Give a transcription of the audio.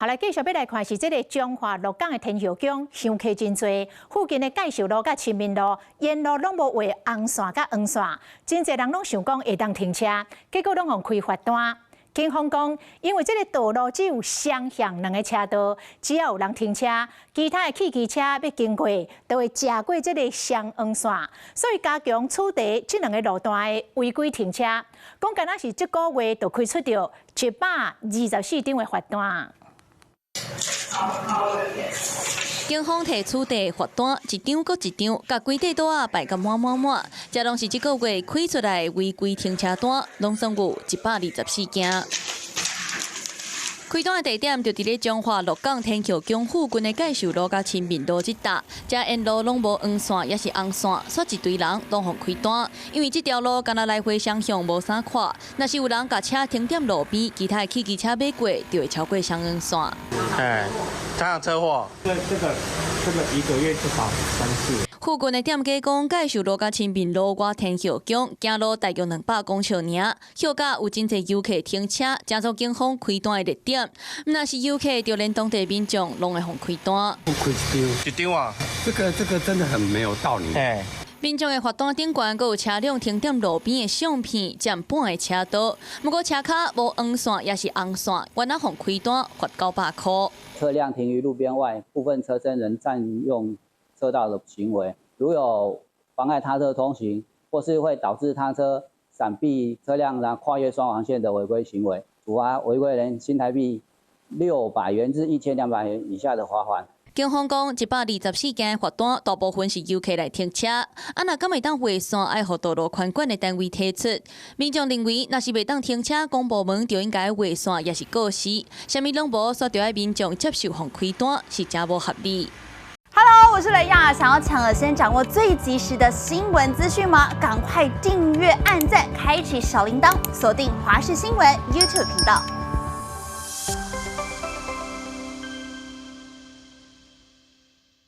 好來，繼續欲來看是這个彰化鹿港的天后宮，香客真濟，附近的介壽路佮親民路沿路攏無畫紅線佮黃線，真濟人攏想講會當停車，結果攏予開罰單。警方講，因為這个道路只有雙向兩个車道，只要有人停車，其他的汽機車欲經過，就會食過這个雙黃線，所以加強取締這兩个路段的違規停車。講敢若是這個月就開出著124張的罰單。警方提取締罰單，一張閣一張，共規塊桌仔擺甲滿滿滿，這攏是這個月開出來違規停車單，攏總有124件。開單的地點就佇咧彰化鹿港天后宮附近的介壽路佮親民路這搭，這沿路攏無黃線，抑是紅線，煞一堆人攏予開單。因為這條路敢若來回雙向無啥闊，若是有人共車停佇路邊，其他的汽機車欲過就會超過雙黃線。哎，常常車禍。對，這個一個月至少三次。附近的店家講，介壽路佮親民路外天后宮行路大約200公尺爾，歇甲有真濟遊客停車，成做警方開單的熱點。毋若是遊客，就連當地民眾攏會予開單。開一張，一張啊！這個真的很沒有道理。哎。民眾的罰單頂懸，閣有車輛停佇路邊的相片，佔半个車道。毋過車跤無黃線，抑是紅線，原來予開單罰900箍。車輛停於路邊外，部分車身仍佔用車道的行為，如有妨礙他車通行，或是會導致他車閃避車輛然後跨越雙黃線的違規行為，處罰違規人新台幣600元至1200元以下的罰款。警方講，124件罰單，大部分是遊客來停車。啊，若敢會當畫線，愛予道路寬管的單位提出。民眾認為，若是袂當停車，公部門就應該畫線，抑是告示，啥物攏無，煞著愛民眾接受予開單，是誠無合理。 Hello，我是雷亞，想要搶先掌握最及時的新聞資訊嗎？趕快訂閱、按讚、開啟小鈴鐺，鎖定華視新聞 YouTube 頻道。